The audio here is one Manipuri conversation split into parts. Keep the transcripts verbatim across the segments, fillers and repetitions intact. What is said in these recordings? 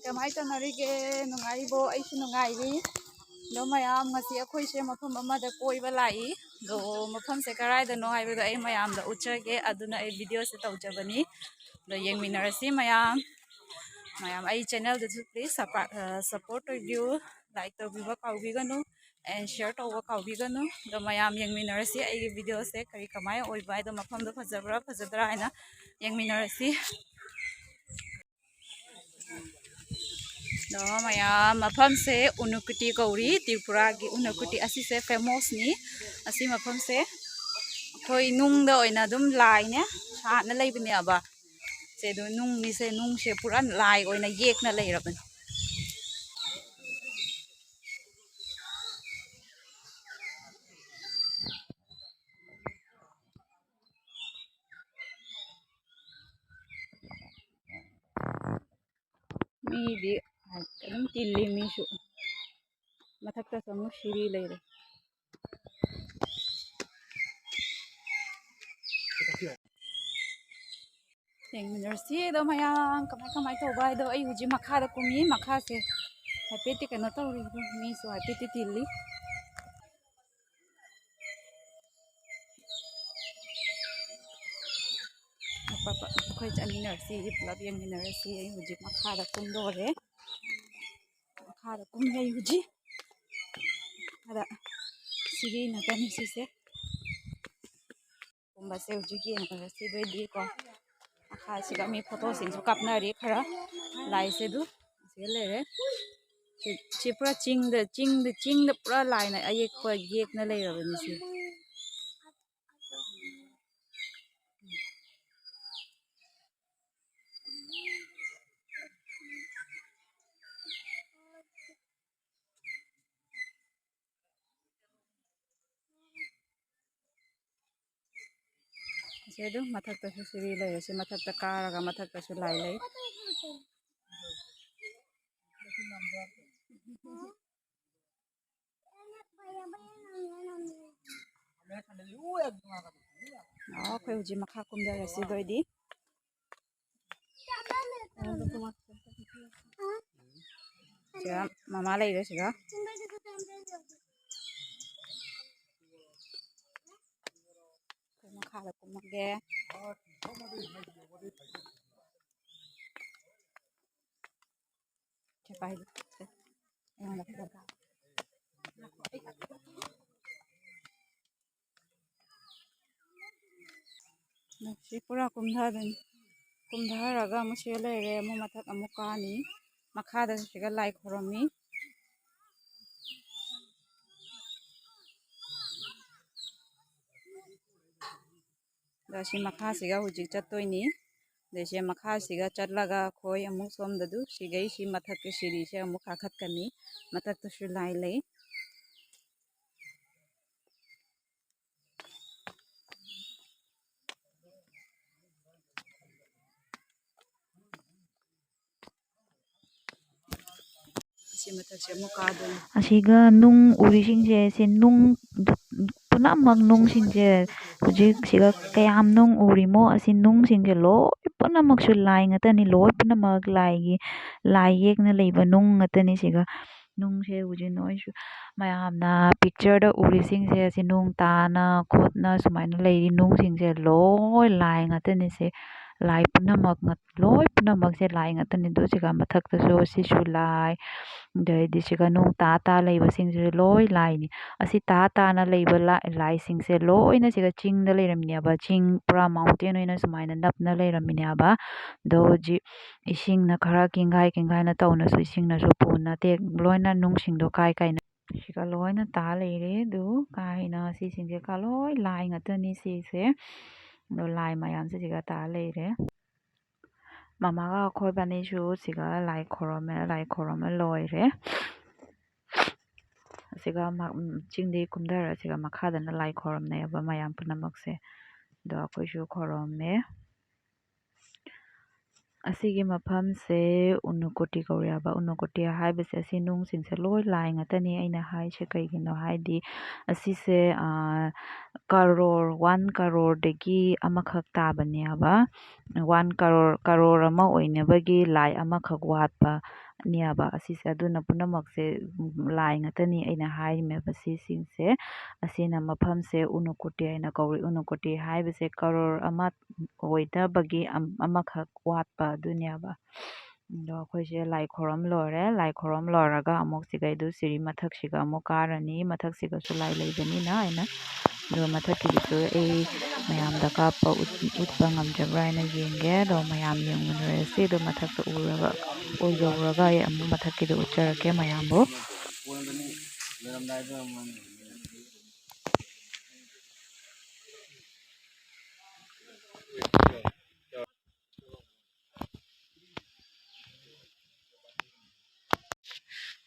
ꯀꯃꯥꯏꯅ ꯇꯧꯅꯔꯤꯒꯦ? ꯅꯨꯡꯉꯥꯏꯔꯤꯕꯣ? ꯑꯩꯁꯨ ꯅꯨꯡꯉꯥꯏꯔꯤ꯫ ꯑꯗꯣ ꯃꯌꯥꯝ, ꯉꯁꯤ ꯑꯩꯈꯣꯏꯁꯦ ꯃꯐꯝ ꯑꯃꯗ ꯀꯣꯏꯕ ꯂꯥꯛꯏ꯫ ꯑꯗꯣ ꯃꯐꯝꯁꯦ ꯀꯔꯥꯏꯗꯅꯣ ꯍꯥꯏꯕꯗꯣ ꯑꯩ ꯃꯌꯥꯝꯗ ꯎꯠꯆꯒꯦ꯫ ꯑꯗꯨꯅ ꯑꯩ videoꯁꯦ ꯇꯧꯖꯕꯅꯤ꯫ ꯑꯗꯣ ꯌꯦꯡꯃꯤꯟꯅꯔꯁꯤ ꯃꯌꯥꯝ꯫ ꯃꯌꯥꯝ ꯑꯩ channelꯗꯁꯨ please support, support ꯇꯧꯕꯤꯌꯨ꯫ Like ꯇꯧꯕꯤꯕ ꯀꯥꯎꯕꯤꯒꯅꯨ꯫ And share ꯇꯧꯕ ꯀꯥꯎꯕꯤꯒꯅꯨ꯫ ꯑꯗꯣ ꯃꯌꯥꯝ ꯌꯦꯡꯃꯤꯟꯅꯔꯁꯤ ꯑꯩꯒꯤ videoꯁꯦ ꯀꯔꯤ ꯀꯃꯥꯏꯅ ꯑꯣꯏꯕ ꯍꯥꯏꯗꯣ, ꯃꯐꯝꯗꯣ ꯐꯖꯕ꯭ꯔꯥ ꯐꯖꯗ꯭ꯔꯥ ꯍꯥꯏꯅ ꯌꯦꯡꯃꯤꯟꯅꯔꯁꯤ꯫ ꯑꯗꯣ ꯃꯌꯥꯝ, ꯃꯐꯝꯁꯦ ꯎꯅꯨꯀꯨꯇꯤ ꯀꯧꯔꯤ, ꯇ꯭ꯔꯤꯄꯨꯔꯥꯒꯤ ꯎꯅꯨꯀꯨꯇꯤ꯫ ꯑꯁꯤꯁꯦ famousꯅꯤ꯫ ꯑꯁꯤ ꯃꯐꯝꯁꯦ ꯑꯩꯈꯣꯏ ꯅꯨꯡꯗ ꯑꯣꯏꯅ ꯑꯗꯨꯝ ꯂꯥꯏꯅꯦ ꯁꯥꯅ ꯂꯩꯕꯅꯦꯕ꯫ ꯁꯦ ꯑꯗꯣ ꯅꯨꯡꯅꯤꯁꯦ, ꯅꯨꯡꯁꯦ ꯄꯨꯔꯥ ꯂꯥꯏ ꯑꯣꯏꯅ ꯌꯦꯛꯅ ꯂꯩꯔꯕꯅꯤ꯫ ꯃꯤꯗꯤ ꯑꯗꯨꯝ ꯇꯤꯜꯂꯤ, ꯃꯤꯁꯨ꯫ ꯃꯊꯛꯇꯁꯨ ꯑꯃꯨꯛ ꯁꯤꯔꯤ ꯂꯩꯔꯦ꯫ ꯌꯦꯡꯃꯤꯟꯅꯔꯁꯤ ꯑꯗꯣ ꯃꯌꯥꯝ, ꯀꯃꯥꯏ ꯀꯃꯥꯏ ꯇꯧꯕ ꯍꯥꯏꯗꯣ꯫ ꯑꯩ ꯍꯧꯖꯤꯛ ꯃꯈꯥꯗ ꯀꯨꯝꯃꯤ꯫ ꯃꯈꯥꯁꯦ ꯍꯥꯏꯐꯦꯠꯇꯤ ꯀꯩꯅꯣ ꯇꯧꯔꯤ, ꯑꯗꯣ ꯃꯤꯁꯨ ꯍꯥꯏꯐꯦꯠꯇꯤ ꯇꯤꯜꯂꯤ꯫ ꯑꯩꯈꯣꯏ ꯆꯠꯃꯤꯟꯅꯔꯁꯤ, ꯄꯨꯂꯞ ꯌꯦꯡꯃꯤꯟꯅꯔꯁꯤ꯫ ꯑꯩ ꯍꯧꯖꯤꯛ ꯃꯈꯥꯗ ꯀꯨꯝꯗꯣꯔꯦ꯫ ꯃꯈꯥꯗ ꯀꯨꯝꯃꯤ ꯑꯩ ꯍꯧꯖꯤꯛ꯫ ꯑꯗ ꯁꯤꯒꯤ ꯅꯥꯀꯟ ꯁꯤꯁꯦ꯫ ꯀꯨꯝꯕꯁꯦ ꯍꯧꯖꯤꯛ ꯌꯦꯡꯉꯒ ꯁꯤꯗꯣꯏꯗꯤꯀꯣ꯫ ꯃꯈꯥꯁꯤꯗ ꯃꯤ photoꯁꯤꯡꯁꯨ ꯀꯥꯞꯅꯔꯤ ꯈꯔ꯫ ꯂꯥꯏꯁꯦ ꯑꯗꯨ ꯁꯤꯗ ꯂꯩꯔꯦ꯫ ꯁꯤ, ꯁꯤ ꯄꯨꯔꯥ ꯆꯤꯡꯗ, ꯆꯤꯡꯗ, ꯆꯤꯡꯗ ꯄꯨꯔꯥ ꯂꯥꯏꯅ ꯑꯌꯦꯛꯄ ꯌꯦꯛꯅ ꯂꯩꯔꯕꯅꯤ ꯁꯤ꯫ ꯁꯦ ꯑꯗꯨꯝ ꯃꯊꯛꯇꯁꯨ ꯁꯤꯔꯤ ꯂꯩꯔꯦ꯫ ꯁꯤ ꯃꯊꯛꯇ ꯀꯥꯔꯒ ꯃꯊꯛꯇꯁꯨ ꯂꯥꯏ ꯂꯩ꯫ ꯑꯣ, ꯑꯩꯈꯣꯏ ꯍꯧꯖꯤꯛ ꯃꯈꯥ ꯀꯨꯝꯊꯔꯁꯤ ꯑꯗꯨ ꯑꯣꯏꯗꯤ꯫ ꯁꯤꯒ ꯃꯃꯥ ꯂꯩꯔꯦ ꯁꯤꯒ꯫ ꯑꯩꯈꯣꯏ ꯃꯈꯥꯗ ꯀꯨꯝꯃꯒꯦ꯫ ꯁꯦ ꯄꯥꯏ꯫ ꯁꯦ꯫ ꯑꯩꯉꯣꯟꯗ ꯐꯖꯅ꯫ ꯁꯤ ꯄꯨꯔꯥ ꯀꯨꯝꯊꯗꯣꯏꯅꯤ꯫ ꯀꯨꯝꯊꯔꯒ ꯑꯃꯨꯛ ꯁꯤꯗ ꯂꯩꯔꯦ, ꯑꯃꯨꯛ ꯃꯊꯛ ꯑꯃꯨꯛ ꯀꯥꯅꯤ꯫ ꯃꯈꯥꯗꯁꯨ ꯁꯤꯒ ꯂꯥꯏ ꯈꯨꯔꯝꯃꯤ꯫ ꯑꯗꯣ ꯁꯤ ꯃꯈꯥꯁꯤꯒ ꯍꯧꯖꯤꯛ ꯆꯠꯇꯣꯏꯅꯤ꯫ ꯑꯗꯩꯁꯦ ꯃꯈꯥꯁꯤꯒ ꯆꯠꯂꯒ ꯑꯩꯈꯣꯏ ꯑꯃꯨꯛ ꯁꯣꯝꯗꯗꯨ ꯁꯤꯒꯩ ꯁꯤ ꯃꯊꯛꯀꯤ ꯁꯤꯔꯤꯁꯦ ꯑꯃꯨꯛ ꯀꯥꯈꯠꯀꯅꯤ꯫ ꯃꯊꯛꯇꯁꯨ ꯂꯥꯏ ꯂꯩ꯫ ꯑꯁꯤ ꯃꯊꯛꯁꯦ ꯑꯃꯨꯛ ꯀꯥꯗꯣꯏꯅꯤ꯫ ꯑꯁꯤꯒ ꯅꯨꯡ ꯎꯔꯤꯁꯤꯡꯁꯦ, ꯁꯤ ꯅꯨꯡ ꯄꯨꯝꯅꯃꯛ ꯅꯨꯡꯁꯤꯡꯁꯦ ꯍꯧꯖꯤꯛ ꯁꯤꯒ ꯀꯌꯥꯝ ꯅꯨꯡ ꯎꯔꯤꯃꯣ, ꯑꯁꯤ ꯅꯨꯡꯁꯤꯡꯁꯦ ꯂꯣꯏ ꯄꯨꯝꯅꯃꯛꯁꯨ ꯂꯥꯏ ꯉꯥꯛꯇꯅꯤ꯫ ꯂꯣꯏ ꯄꯨꯝꯅꯃꯛ ꯂꯥꯏꯒꯤ, ꯂꯥꯏ ꯌꯦꯛꯅ ꯂꯩꯕ ꯅꯨꯡ ꯉꯥꯛꯇꯅꯤ꯫ ꯁꯤꯒ ꯅꯨꯡꯁꯦ ꯍꯧꯖꯤꯛ ꯅꯣꯏꯁꯨ ꯃꯌꯥꯝꯅ pictureꯗ ꯎꯔꯤꯁꯤꯡꯁꯦ, ꯑꯁꯤ ꯅꯨꯡ ꯇꯥꯅ ꯈꯣꯠꯅ ꯁꯨꯃꯥꯏꯅ ꯂꯩꯔꯤ ꯅꯨꯡꯁꯤꯡꯁꯦ ꯂꯣꯏ ꯂꯥꯏ ꯉꯥꯛꯇꯅꯤ꯫ ꯁꯦ ꯂꯥꯏ ꯄꯨꯝꯅꯃꯛ ꯉꯥꯛ-, ꯂꯣꯏ ꯄꯨꯝꯅꯃꯛꯁꯦ ꯂꯥꯏ ꯉꯥꯛꯇꯅꯤ꯫ ꯑꯗꯨ ꯁꯤꯒ ꯃꯊꯛꯇꯁꯨ ꯁꯤꯁꯨ ꯂꯥꯏ, ꯑꯗꯩꯗꯤ ꯁꯤꯒ ꯅꯨꯡ ꯇꯥ ꯇꯥ ꯂꯩꯕꯁꯤꯡꯁꯤꯁꯨ ꯂꯣꯏ ꯂꯥꯏꯅꯤ꯫ ꯑꯁꯤ ꯇꯥ ꯇꯥꯅ ꯂꯩꯕ ꯂꯥ-, ꯂꯥꯏꯁꯤꯡꯁꯦ ꯂꯣꯏꯅ ꯁꯤꯒ ꯆꯤꯡꯗ ꯂꯩꯔꯝꯃꯤꯅꯦꯕ꯫ ꯆꯤꯡ ꯄꯨꯔꯥ mountain ꯑꯣꯏꯅ ꯁꯨꯃꯥꯏꯅ ꯅꯞꯅ ꯂꯩꯔꯝꯃꯤꯅꯦꯕ꯫ ꯑꯗꯣ ꯍꯧꯖꯤꯛ ꯏꯁꯤꯡꯅ ꯈꯔ ꯀꯤꯡꯒꯥꯏ ꯀꯤꯡꯒꯥꯏꯅ ꯇꯧꯅꯁꯨ ꯏꯁꯤꯡꯅꯁꯨ ꯄꯨꯅ ꯇꯦꯛ ꯂꯣꯏꯅ ꯅꯨꯡꯁꯤꯡꯗꯣ ꯀꯥꯏ ꯀꯥꯏꯅ ꯁꯤꯒ ꯂꯣꯏꯅ ꯇꯥ ꯂꯩꯔꯦ꯫ ꯑꯗꯨ ꯀꯥ ꯍꯦꯟꯅ ꯁꯤꯁꯤꯡꯁꯦ ꯀꯥ ꯂꯣꯏ ꯂꯥꯏ ꯉꯥꯛꯇꯅꯤ ꯁꯤꯁꯦ꯫ ꯑꯗꯣ ꯂꯥꯏ ꯃꯌꯥꯝꯁꯦ ꯁꯤꯒ ꯇꯥ ꯂꯩꯔꯦ꯫ ꯃꯃꯥꯒ ꯑꯩꯈꯣꯏ ꯕꯥꯅꯤꯁꯨ ꯁꯤꯒ ꯂꯥꯏ ꯈꯣꯏꯔꯝꯃꯦ, ꯂꯥꯏ ꯈꯣꯏꯔꯝꯃ ꯂꯣꯏꯔꯦ꯫ ꯑꯁꯤꯒ ꯃ-, ꯎꯝ, ꯆꯤꯡꯗꯒꯤ ꯀꯨꯝꯊꯔ ꯁꯤꯒ ꯃꯈꯥꯗꯅ ꯂꯥꯏ ꯈꯣꯏꯔꯝꯅꯩꯑꯕ ꯃꯌꯥꯝ ꯄꯨꯝꯅꯃꯛꯁꯦ꯫ ꯑꯗꯣ ꯑꯩꯈꯣꯏꯁꯨ ꯈꯣꯏꯔꯝꯃꯦ꯫ ꯑꯁꯤꯒꯤ ꯃꯐꯝꯁꯦ ꯎꯅꯨꯀꯨꯇꯤ ꯀꯧꯔꯦꯕ꯫ ꯎꯅꯨꯀꯨꯇꯤ ꯍꯥꯏꯕꯁꯦ ꯑꯁꯤ ꯅꯨꯡꯁꯤꯡꯁꯦ ꯂꯣꯏ ꯂꯥꯏ ꯉꯥꯛꯇꯅꯤ꯫ ꯑꯩꯅ ꯍꯥꯏꯁꯦ ꯀꯩꯒꯤꯅꯣ ꯍꯥꯏꯗꯤ ꯑꯁꯤꯁꯦ, ꯑꯥ, ꯀꯔꯣꯔ, ꯋꯥꯟ ꯀꯔꯣꯔꯗꯒꯤ ꯑꯃꯈꯛ ꯇꯥꯕꯅꯦꯕ꯫ ꯋꯥꯟ ꯀꯔꯣꯔ, ꯀꯔꯣꯔ ꯑꯃ ꯑꯣꯏꯅꯕꯒꯤ ꯂꯥꯏ ꯑꯃꯈꯛ ꯋꯥꯠꯄ꯫ ꯅꯦꯕ ꯑꯁꯤꯁꯦ꯫ ꯑꯗꯨꯅ ꯄꯨꯝꯅꯃꯛꯁꯦ, ꯎꯝ, ꯂꯥꯏ ꯉꯥꯛꯇꯅꯤ ꯑꯩꯅ ꯍꯥꯏꯔꯤꯃꯦꯕ ꯁꯤꯁꯤꯡꯁꯦ꯫ ꯑꯁꯤꯅ ꯃꯐꯝꯁꯦ ꯎꯅꯨꯀꯨꯇꯤ ꯍꯥꯏꯅ ꯀꯧꯏ꯫ ꯎꯅꯨꯀꯨꯇꯤ ꯍꯥꯏꯕꯁꯦ ꯀꯔꯣꯔ ꯑꯃ ꯑꯣꯏꯗꯕꯒꯤ ꯑꯝ-, ꯑꯃꯈꯛ ꯋꯥꯠꯄ ꯑꯗꯨꯅꯦꯕ꯫ ꯑꯗꯣ ꯑꯩꯈꯣꯏꯁꯦ ꯂꯥꯏ ꯈꯣꯏꯔꯝ ꯂꯣꯏꯔꯦ꯫ ꯂꯥꯏ ꯈꯣꯏꯔꯝ ꯂꯣꯏꯔꯒ ꯑꯃꯨꯛ ꯁꯤꯒꯩꯗꯨ ꯁꯤꯔꯤ ꯃꯊꯛꯁꯤꯒ ꯑꯃꯨꯛ ꯀꯥꯔꯅꯤ꯫ ꯃꯊꯛꯁꯤꯒꯁꯨ ꯂꯥꯏ ꯂꯩꯕꯅꯤꯅ ꯑꯩꯅ, ꯑꯗꯣ ꯃꯊꯛꯀꯤꯗꯨꯁꯨ ꯑꯩ ꯃꯌꯥꯝꯗ ꯀꯥꯞꯄ ꯎꯠ-, ꯎꯠꯄ ꯉꯝꯖꯕ꯭ꯔꯥ ꯍꯥꯏꯅ ꯌꯦꯡꯒꯦ꯫ ꯑꯗꯣ ꯃꯌꯥꯝ ꯌꯦꯡꯃꯤꯟꯅꯔꯁꯤ꯫ ꯑꯗꯣ ꯃꯊꯛꯇ ꯎꯔꯒ, ꯑꯣ, ꯌꯧꯔꯒ ꯑꯩ ꯑꯃꯨꯛ ꯃꯊꯛꯀꯤꯗꯣ ꯎꯠꯆꯔꯛꯀꯦ ꯃꯌꯥꯝꯕꯨ꯫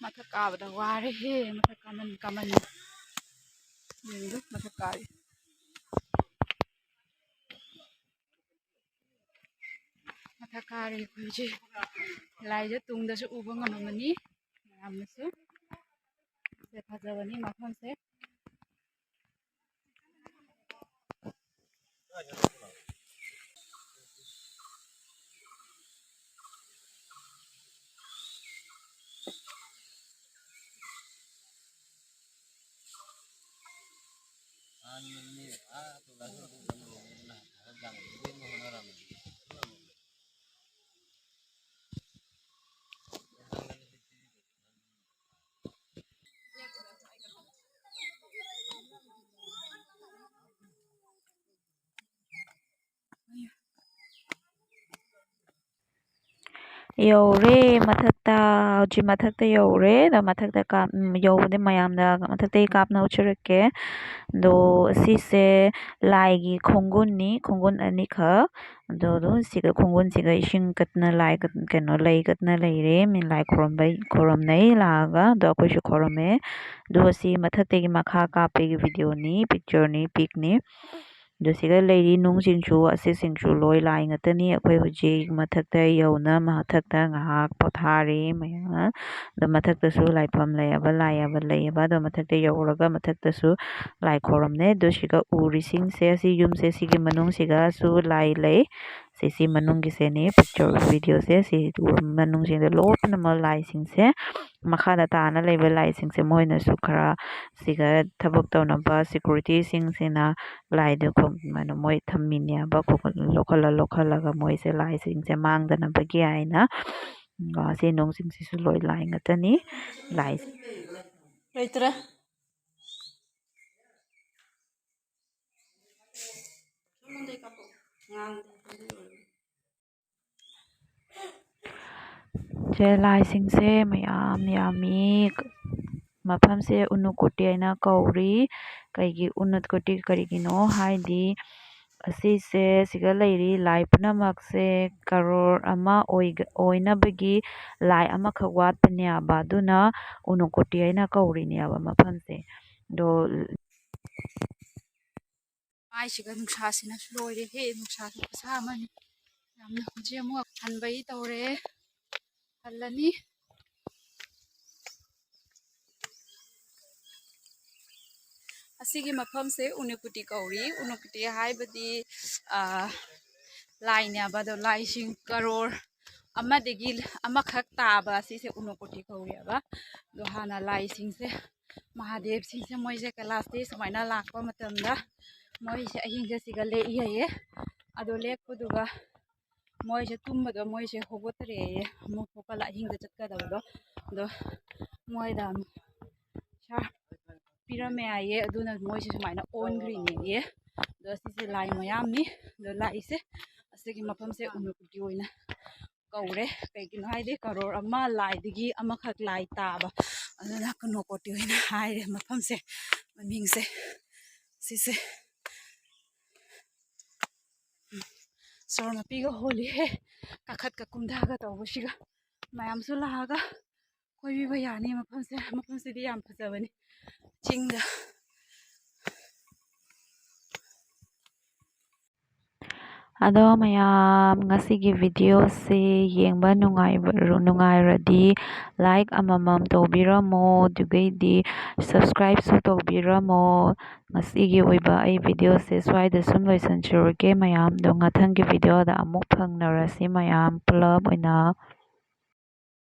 ꯃꯊꯛ ꯀꯥꯕꯗ ꯋꯥꯔꯦꯍꯦ꯫ ꯃꯊꯛ ꯀꯥꯃꯟ ꯀꯥꯃꯟ꯫ ꯌꯦꯡꯉꯨ, ꯃꯊꯛ ꯀꯥꯔꯤ꯫ ꯃꯊꯛ ꯀꯥꯔꯦ ꯑꯩꯈꯣꯏꯁꯦ꯫ ꯂꯥꯏꯁꯦ ꯇꯨꯡꯗꯁꯨ ꯎꯕ ꯉꯝꯃꯝꯃꯅꯤ ꯃꯌꯥꯝꯅꯁꯨ꯫ ꯁꯦ ꯐꯖꯕꯅꯤ ꯃꯐꯝꯁꯦ꯫ ꯌꯧꯔꯦ ꯃꯊꯛꯇ, ꯍꯧꯖꯤꯛ ꯃꯊꯛꯇ ꯌꯧꯔꯦ꯫ ꯑꯗꯣ ꯃꯊꯛꯇ ꯀꯥꯞ-, ꯎꯝ, ꯌꯧꯕꯗꯤ ꯃꯌꯥꯝꯗ ꯃꯊꯛꯇꯒꯤ ꯀꯥꯞꯅ ꯎꯠꯆꯔꯛꯀꯦ꯫ ꯑꯗꯣ ꯁꯤꯁꯦ ꯂꯥꯏꯒꯤ ꯈꯣꯡꯒꯨꯟꯅꯤ, ꯈꯣꯡꯒꯨꯟ ꯑꯅꯤꯈꯛ꯫ ꯑꯗꯣ ꯑꯗꯨꯝ ꯁꯤꯒ ꯈꯣꯡꯒꯨꯟꯁꯤꯒ ꯏꯁꯤꯡ ꯀꯠꯅ ꯂꯥꯏ ꯀꯠ-, ꯀꯩꯅꯣ, ꯂꯩ ꯀꯠꯅ ꯂꯩꯔꯦ꯫ ꯃꯤ ꯂꯥꯏ ꯈꯣꯏꯔꯝꯕꯩ, ꯈꯣꯏꯔꯝꯅꯩ ꯂꯥꯛꯑꯒ꯫ ꯑꯗꯣ ꯑꯩꯈꯣꯏꯁꯨ ꯈꯣꯏꯔꯝꯃꯦ꯫ ꯑꯗꯨꯒ ꯁꯤ ꯃꯊꯛꯇꯒꯤ ꯃꯈꯥ ꯀꯥꯞꯄꯒꯤ videoꯅꯤ, pictureꯅꯤ, picꯅꯤ꯫ ꯑꯗꯨ ꯁꯤꯒ ꯂꯩꯔꯤ ꯅꯨꯡꯁꯤꯡꯁꯨ, ꯑꯁꯤꯁꯤꯡꯁꯨ ꯂꯣꯏ ꯂꯥꯏ ꯉꯥꯛꯇꯅꯤ꯫ ꯑꯩꯈꯣꯏ ꯍꯧꯖꯤꯛ ꯃꯊꯛꯇ ꯌꯧꯅ ꯃꯊꯛꯇ ꯉꯥꯏꯍꯥꯛ ꯄꯣꯊꯥꯔꯤ ꯃꯌꯥꯝ꯫ ꯑꯗꯣ ꯃꯊꯛꯇꯁꯨ ꯂꯥꯏꯐꯝ ꯂꯩꯌꯦꯕ, ꯂꯥꯏ ꯌꯦꯛꯄ ꯂꯩꯌꯦꯕ꯫ ꯑꯗꯣ ꯃꯊꯛꯇ ꯌꯧꯔꯒ ꯃꯊꯛꯇꯁꯨ ꯂꯥꯏ ꯈꯣꯏꯔꯝꯅꯩ꯫ ꯑꯗꯨ ꯁꯤꯒ ꯎꯔꯤꯁꯤꯡꯁꯦ, ꯑꯁꯤ ꯌꯨꯝꯁꯦ, ꯁꯤꯒꯤ ꯃꯅꯨꯡꯁꯤꯒꯁꯨ ꯂꯥꯏ ꯂꯩ꯫ ꯑꯗꯩ ꯁꯤ ꯃꯅꯨꯡꯒꯤꯁꯦꯅꯤ ꯄꯤꯛꯆꯔ ꯚꯤꯗꯤꯑꯣꯁꯦ꯫ ꯁꯤ ꯃꯅꯨꯡꯁꯤꯡꯗ ꯂꯣꯏꯅꯃꯛ ꯂꯥꯏꯁꯤꯡꯁꯦ, ꯃꯈꯥꯗ ꯇꯥꯅ ꯂꯩꯕ ꯂꯥꯏꯁꯤꯡꯁꯦ ꯃꯣꯏꯅꯁꯨ ꯈꯔ ꯁꯤꯒ ꯊꯕꯛ ꯇꯧꯅꯕ ꯁꯦꯀ꯭ꯌꯨꯔꯤꯇꯤꯁꯤꯡꯁꯤꯅ ꯂꯥꯏꯗꯨ ꯈꯨ-, ꯀꯩꯅꯣ, ꯃꯣꯏ ꯊꯝꯃꯤꯅꯦꯕ, ꯈꯨ-, ꯂꯧꯈꯠꯂ ꯂꯧꯈꯠꯂꯒ ꯃꯣꯏꯁꯦ ꯂꯥꯏꯁꯤꯡꯁꯦ ꯃꯥꯡꯗꯅꯕꯒꯤ ꯍꯥꯏꯅ꯫ ꯎꯝ, ꯑꯁꯤ ꯅꯨꯡꯁꯤꯡꯁꯤꯁꯨ ꯂꯣꯏ ꯂꯥꯏ ꯉꯥꯛꯇꯅꯤ꯫ ꯂꯥꯏꯁꯦ ꯂꯩꯇ꯭ꯔꯦ꯫ ꯁꯦ, ꯂꯥꯏꯁꯤꯡꯁꯦ ꯃꯌꯥꯝ ꯌꯥꯝꯃꯤ꯫ ꯃꯐꯝꯁꯦ ꯎꯅꯨꯀꯨꯇꯤ ꯍꯥꯏꯅ ꯀꯧꯔꯤ꯫ ꯀꯩꯒꯤ ꯎꯅꯨꯀꯨꯇꯤ ꯀꯔꯤꯒꯤꯅꯣ ꯍꯥꯏꯗꯤ, ꯑꯁꯤꯁꯦ, ꯁꯤꯒ ꯂꯩꯔꯤ ꯂꯥꯏ ꯄꯨꯝꯅꯃꯛꯁꯦ ꯀꯔꯣꯔ ꯑꯃ ꯑꯣꯏꯒ-, ꯑꯣꯏꯅꯕꯒꯤ ꯂꯥꯏ ꯑꯃꯈꯛ ꯋꯥꯠꯄꯅꯦꯕ꯫ ꯑꯗꯨꯅ ꯎꯅꯨꯀꯨꯇꯤ ꯍꯥꯏꯅ ꯀꯧꯔꯤꯅꯦꯕ ꯃꯐꯝꯁꯦ꯫ ꯑꯗꯣ ꯃꯥꯏꯁꯤꯒ ꯅꯨꯡꯁꯥꯁꯤꯅꯁꯨ ꯂꯣꯏꯔꯦꯍꯦ, ꯅꯨꯡꯁꯥꯁꯨ ꯈꯨꯁꯥ ꯑꯃꯅꯤ꯫ ꯌꯥꯝꯅ ꯍꯧꯖꯤꯛ ꯑꯃꯨꯛ ꯍꯟꯕꯒꯤ ꯇꯧꯔꯦ, ꯍꯜꯂꯅꯤ꯫ ꯑꯁꯤꯒꯤ ꯃꯐꯝꯁꯦ ꯎꯅꯨꯀꯨꯇꯤ ꯀꯧꯔꯤ꯫ ꯎꯅꯨꯀꯨꯇꯤ ꯍꯥꯏꯕꯗꯤ, ꯑ, ꯂꯥꯏꯅꯦꯕ꯫ ꯑꯗꯣ ꯂꯥꯏꯁꯤꯡ ꯀꯔꯣꯔ ꯑꯃꯗꯒꯤ ꯑꯃꯈꯛ ꯇꯥꯕ ꯑꯁꯤꯁꯦ ꯎꯅꯨꯀꯨꯇꯤ ꯀꯧꯔꯤꯑꯕ꯫ ꯑꯗꯣ ꯍꯥꯟꯅ ꯂꯥꯏꯁꯤꯡꯁꯦ, ꯃꯍꯥꯗꯦꯕꯁꯤꯡꯁꯦ, ꯃꯣꯏꯁꯦ ꯀꯩꯂꯥꯁꯇꯒꯤ ꯁꯨꯃꯥꯏꯅ ꯂꯥꯛꯄ ꯃꯇꯝꯗ ꯃꯣꯏꯁꯦ ꯑꯍꯤꯡꯁꯦ ꯁꯤꯒ ꯂꯦꯛꯏ ꯍꯥꯏꯌꯦ꯫ ꯑꯗꯣ ꯂꯦꯛꯄꯗꯨꯒ ꯃꯣꯏꯁꯦ ꯇꯨꯝꯕꯗꯣ ꯃꯣꯏꯁꯦ ꯍꯧꯒꯠꯇ꯭ꯔꯦꯌꯦ, ꯑꯃꯨꯛ ꯍꯧꯒꯠꯂ ꯑꯍꯤꯡꯗ ꯆꯠꯀꯗꯕꯗꯣ꯫ ꯑꯗꯣ ꯃꯣꯏꯗ ꯑꯃꯨꯛ ꯄꯩꯁꯥ ꯄꯤꯔꯝꯃꯦ ꯍꯥꯏꯌꯦ, ꯑꯗꯨꯅ ꯃꯣꯏꯁꯦ ꯁꯨꯃꯥꯏꯅ ꯑꯣꯟꯈ꯭ꯔꯤꯅꯦꯌꯦ꯫ ꯑꯗꯣ ꯁꯤꯁꯦ ꯂꯥꯏ ꯃꯌꯥꯝꯅꯤ꯫ ꯑꯗꯣ ꯂꯥꯏꯁꯦ ꯑꯁꯤꯒꯤ ꯃꯐꯝꯁꯦ ꯎꯅꯨꯀꯨꯇꯤ ꯑꯣꯏꯅ ꯀꯧꯔꯦ꯫ ꯀꯩꯒꯤꯅꯣ ꯍꯥꯏꯗꯤ ꯀꯔꯣꯔ ꯑꯃ ꯂꯥꯏꯗꯒꯤ ꯑꯃꯈꯛ ꯂꯥꯏ ꯇꯥꯕ, ꯑꯗꯨꯅ ꯎꯅꯨꯀꯨꯇꯤ ꯑꯣꯏꯅ ꯍꯥꯏꯔꯦ ꯃꯐꯝꯁꯦ, ꯃꯃꯤꯡꯁꯦ ꯁꯤꯁꯦ꯫ ꯁꯣꯔ ꯃꯄꯤꯒ ꯍꯣꯜꯂꯤꯍꯦ, ꯀꯥꯈꯠꯀ ꯀꯨꯝꯊꯒ ꯇꯧꯕꯁꯤꯒ꯫ ꯃꯌꯥꯝꯁꯨ ꯂꯥꯛꯑꯒ ꯀꯣꯏꯕꯤꯕ ꯌꯥꯅꯤ ꯃꯐꯝꯁꯦ꯫ ꯃꯐꯝꯁꯤꯗꯤ ꯌꯥꯝ ꯐꯖꯕꯅꯤ, ꯆꯤꯡꯗ꯫ ꯑꯗꯣ ꯃꯌꯥꯝ, ꯉꯁꯤꯒꯤ videoꯁꯦ ꯌꯦꯡꯕ ꯅꯨꯡꯉꯥꯏꯕ-, ꯅꯨꯡꯉꯥꯏꯔꯗꯤ like ꯑꯃꯃꯝ ꯇꯧꯕꯤꯔꯝꯃꯣ, ꯑꯗꯨꯒꯩꯗꯤ subscribeꯁꯨ ꯇꯧꯕꯤꯔꯝꯃꯣ꯫ ꯉꯁꯤꯒꯤ ꯑꯣꯏꯕ ꯑꯩ videoꯁꯦ ꯁ꯭ꯋꯥꯏꯗ ꯁꯨꯝ ꯂꯣꯏꯁꯤꯟꯖꯔꯒꯦ ꯃꯌꯥꯝ꯫ ꯑꯗꯣ ꯃꯊꯪꯒꯤ videoꯗ ꯑꯃꯨꯛ ꯐꯪꯅꯔꯁꯤ ꯃꯌꯥꯝ ꯄꯨꯂꯞ ꯑꯣꯏꯅ꯫